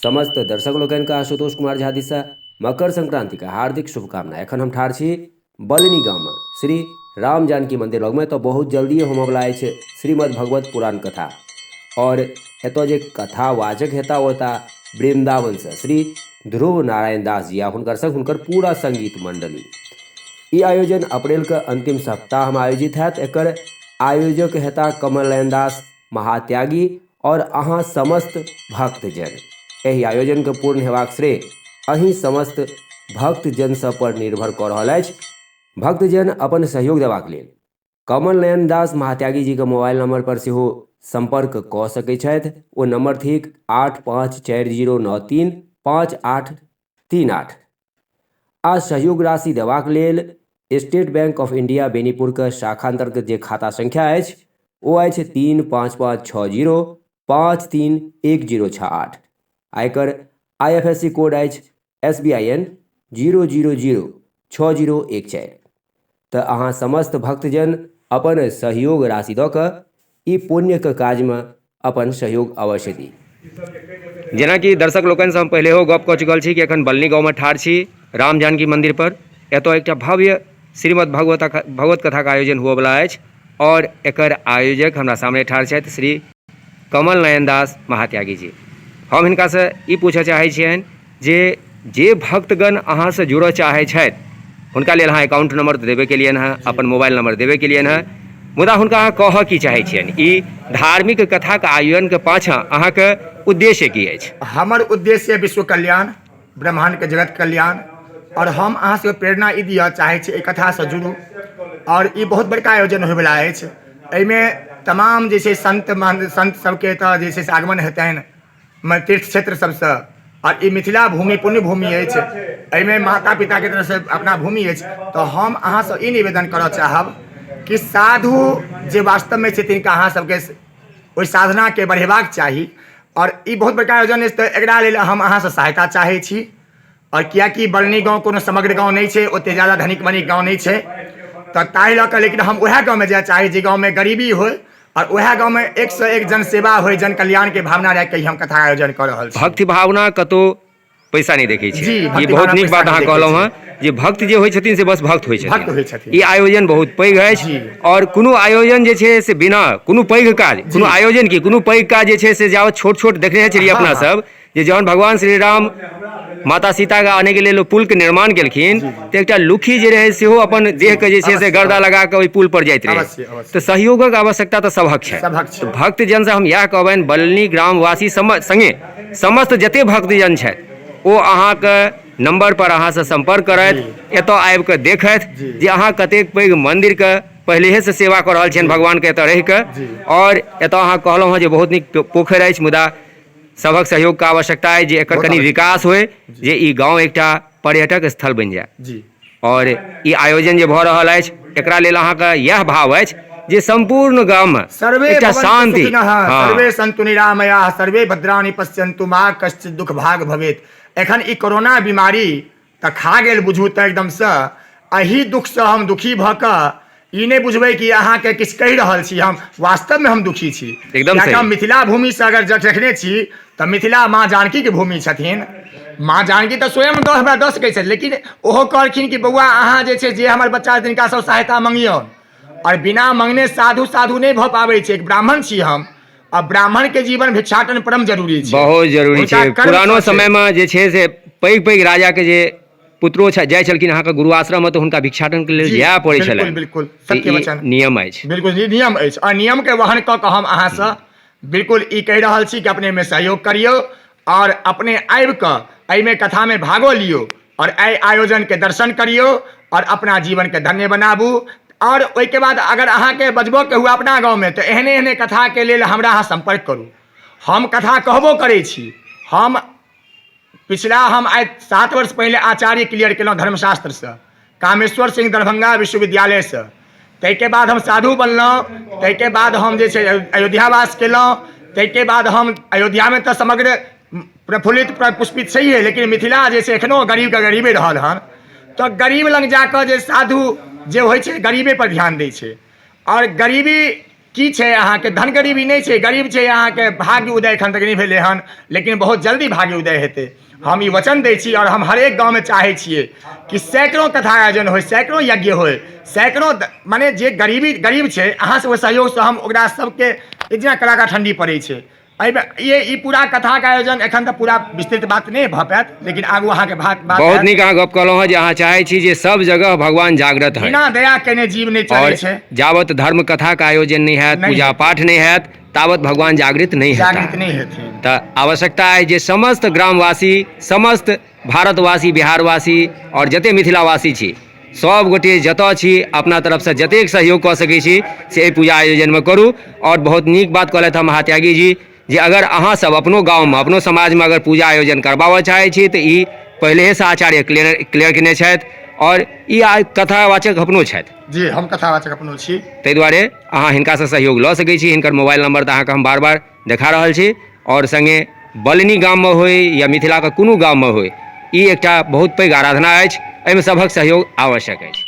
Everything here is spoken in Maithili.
समस्त दर्शक लोकनिके आशुतोष कुमार झा दिससँ मकर संक्रांतिके हार्दिक शुभकामना। एखन हम ठाढ़ छी बलनी गाममे श्री राम जानकी मंदिर लगमे। तऽ बहुत जल्दिए होमयवला अछि श्रीमद् भगवत पुराण कथा और एतऽ जे कथावाचक हेता ओ हेता वृन्दावनसँ श्री ध्रुव नारायण दास जी आ हुनकर संग हुनकर पूरा संगीत मंडली। ई आयोजन अप्रैलके अंतिम सप्ताहमे आयोजित हैत। एकर आयोजक हेता कमल नयन दास महात्यागी और अहाँ समस्त भक्तजन। एहि आयोजनके पूर्ण हेबाक श्रेय अहीं समस्त भक्तजन सब पर निर्भर कऽ रहल अछि। भक्तजन अपन सहयोग देबाक लेल कमल नयन दास महात्यागी जीके मोबाइल नंबर पर सेहो संपर्क कऽ सकैत छथि। ओ नंबर थिक 8 5 4 0 9 3 5 8 3 8। आ सहयोग राशि देबाक लेल स्टेट बैंक ऑफ इंडिया बेनीपुरके शाखा अन्तर्गत जे खाता संख्या अछि ओ अछि 3 5 5 6 0 5 3 1 0 6 8 आ एकर I F S C code अछि एस बी I N 0 0 0 6 0 1 4। तऽ अहाँ समस्त भक्तजन अपन सहयोग राशि दऽ कऽ ई पुण्यके काजमे अपन सहयोग अवश्य दी। जेनाकि दर्शक लोकनिसँ हम पहिलेहो गप कऽ चुकल छी कि एखन बलनी गाँवमे ठाढ़ छी राम जानकी मन्दिर पर। एतऽ एकटा भव्य श्रीमद् भगवत भगवत कथाके आयोजन हुअवला अछि आओर एकर आयोजक हमरा सामने ठाढ़ छथि श्री कमल नयन दास महात्यागी जी। हम हिनकासँ ई पूछऽ चाहै छियनि जे जे भक्तगण अहाँसँ जुड़ऽ चाहै छथि हुनका लेल अहाँ अकाउंट नंबर तऽ देबे केलियनि हँ, अपन मोबाइल नंबर देबे केलियनि हँ, मुदा हुनका अहाँ कहऽ की चाहै छियनि? ई धार्मिक कथाके आयोजनके पाछाँ अहाँके उद्देश्य की अछि? हमर उद्देश्य विश्व कल्याण, ब्रह्माण्डके जगत कल्याण। आओर हम अहाँ सबके प्रेरणा ई दिअ चाहै छी, एहि कथासँ जुड़ू। आओर ई बहुत बड़का आयोजन होइवला अछि। एहिमे तमाम जे छै संत महंत संत सबके एतऽ जे छै से आगमन हेतनि तीर्थ क्षेत्र सबसँ। आओर ई मिथिला भूमि पुण्य भूमि अछि, एहिमे माता पिताके तरफसँ अपना भूमि अछि। तऽ हम अहाँसँ ई निवेदन करऽ चाहब कि साधु जे वास्तवमे छै तिनका अहाँ सबके ओहि साधनाके बढ़ेबाक चाही। आओर ई बहुत बड़का आयोजन अछि, तऽ एकरा लेल हम अहाँसँ सहायता चाहै छी। आओर किएकि बलनी गाँव कोनो समग्र गाँव नहि छै, ओतेक ज्यादा धनिक मनिक गाँव नहि छै, तऽ ताहि लऽ कऽ लेकिन हम उएह गाँवमे जाय चाहै जे गाँवमे गरीबी होइ आओर उएह गाँवमे एकसँ एक जनसेवा होइ, जन कल्याणके भावना राखि कऽ हम कथा आयोजन कऽ रहल छी। भक्ति भावना कतौ पैसा नहि देखै छै। ई बहुत नीक बात अहाँ कहलहुँ हँ जे भक्त जे होइ छथिन से बस भक्त होइ छथिन। भक्त होइ छथिन। ई आयोजन बहुत पैघ अछि आओर कोनो आयोजन जे छै से बिना कोनो पैघ काज, कोनो आयोजन की कोनो पैघ काज जे छै से जाबत छोट छोट देखने छलियै अपना सब जे जहन भगवान श्री राम माता सीताके आनैके लेल ओ पुलके निर्माण केलखिन तऽ एकटा लुखी जे रहै सेहो अपन देहके जे छै से गर्दा लगा कऽ ओहि पुल पर जाइत रहै। तऽ सहयोगक आवश्यकता तऽ सभक छै। भक्तजनसँ हम इएह कहबनि, बलनी ग्रामवासी सङ्गे समस्त जते भक्तजन छथि ओ अहाँके नम्बर पर अहाँसँ सम्पर्क करथि, एतऽ आबि कऽ देखथि जे अहाँ कतेक पैघ मन्दिरके पहिलेहेसँ सेवा कऽ रहल छियनि भगवानके एतऽ रहि कऽ। आओर एतऽ अहाँ कहलहुँ हँ जे बहुत नीक पोखरि अछि, मुदा सभक सहयोगके आवश्यकता अछि जे एकर कनि विकास होइ, जे ई गाँव एकटा पर्यटक स्थल बनि जाय। आओर ई आयोजन जे भऽ रहल अछि एकरा लेल अहाँके इएह भाव अछि जे सम्पूर्ण गाममे सर्वे एकटा शान्ति, सर्वे सन्तु निरामयाः सर्वे भद्राणि पश्यन्तु मा कश्चित् दुःख भाग भवेत्। एखन ई कोरोना बीमारी तऽ खा गेल बुझू तऽ एकदमसँ। एहि दुःखसँ हम दुखी भऽ कऽ ई नहि बुझबै कि अहाँके किछु कहि रहल छी, हम वास्तवमे हम दुखी छी। एकदम कियाकि हम मिथिला भूमिसँ अगर जखने छी तऽ मिथिला माँ जानकीके भूमि छथिन। माँ जानकी तऽ स्वयं दऽ हमरा दऽ सकै छथि, लेकिन ओहो कहलखिन कि बौआ अहाँ जे छै जे हमर बच्चा तिनका सब सहायता मंगियौ। आओर बिना मंगने साधु साधु नहि भऽ पाबै छै। एक ब्राह्मण छी हम, आ ब्राह्मण के जीवन भिक्षाटन परम जरूरी छै, बहुत जरूरी छै। पुरानो समयमे जे छै से पैघ पैघ राजाके जे पुत्रो जाइ छलखिन अहाँके गुरु आश्रममे तऽ हुनका भिक्षाटनके लेल जाय पड़ै छलनि। बिल्कुल सत्य वचन, नियम अछि, बिल्कुल ई नियम अछि। आ नियमके वहन कऽ कऽ हम अहाँसँ बिल्कुल ई कहि रहल छी कि अपनेमे सहयोग करियौ आओर अपने आबि कऽ एहिमे कथामे भागो लियौ आओर एहि आयोजनके दर्शन करियौ आओर अपना जीवनके धन्य बनाबू। आओर ओहिके बाद अगर अहाँके बजबऽके हुए अपना गाँवमे तऽ एहने एहने कथाके लेल हमरा अहाँ सम्पर्क करू। हम कथा कहबो करै छी। हम पिछला हम आइ 7 वर्ष पहिले आचार्य क्लियर केलहुँ धर्मशास्त्रसँ, कामेश्वर सिंह दरभंगा विश्वविद्यालयसँ। ताहिके बाद हम साधु बनलहुँ, ताहिके बाद हम जे छै अयोध्यावास केलहुँ, ताहिके बाद हम अयोध्यामे तऽ समग्र प्रफुल्लित पुष्पित छैहे, लेकिन मिथिला जे छै एखनो गरीबके गरीबे रहल हन। तऽ गरीब लग जाकऽ जे साधु जे होइ छै गरीबेपर ध्यान दै छै। आओर गरीबी की छै अहाँके धन गरीबी नहि छै, गरीब छै अहाँके भाग्य उदय एखन तक नहि भेलै हन, लेकिन बहुत जल्दी भाग्य उदय हेतै। हम ई वचन दै छी। आओर हम हरेक गाँवमे चाहै छियै कि सैकड़ों कथा आयोजन होइ, सैकड़ों यज्ञ होइ, सैकड़ों मने जे गरीबी गरीब छै, अहाँ सबके सहयोगसँ हम ओकरा सबके जेना कड़ाका ठण्डी पड़ै छै एहिमे ई पूरा कथाके आयोजन। एखन तऽ पूरा विस्तृत बात नहि भऽ पायत, लेकिन आगू अहाँके बात बहुत हैत। नीक अहाँ गप कहलहुँ हँ जे अहाँ चाहै छी जे सब जगह भगवान जागृत होइ। बिना दया केने जीव नहि चलै आओर छै। जाबत धर्म कथाके आयोजन नहि हैत, नहि पूजा हेतै। पाठ नहि हैत, ताबत भगवान जागृत नहि हेताह। जागृत नहि हेथिन। तऽ आवश्यकता अइ जे समस्त ग्रामवासी, समस्त भारतवासी, बिहारवासी आओर जते मिथिलावासी छी, सब गोटे जतऽ छी अपना तरफसँ जतेक सहयोग कऽ सकै छी से एहि पूजा आयोजनमे करू। आओर बहुत नीक बात कहलथि हँ महात्यागी जी जे अगर अहाँसभ अपनो गाममे, अपनो समाजमे अगर पूजा आयोजन करबाबऽ चाहै छी तऽ ई पहिलेहेसँ आचार्य क्लियर केने छथि आओर ई कथावाचक अपनो छथि। जी, हम कथावाचक अपनो छी। ताहि दुआरे अहाँ हिनकासँ सहयोग लऽ सकै छी। हिनकर मोबाइल नंबर तऽ अहाँके हम बार बार देखा रहल छी। आओर सङ्गे बलनी गाममे होइ या मिथिलाके कोनो गाममे होइ, ई एकटा बहुत पैघ आराधना अछि, एहिमे सभक सहयोग आवश्यक अछि।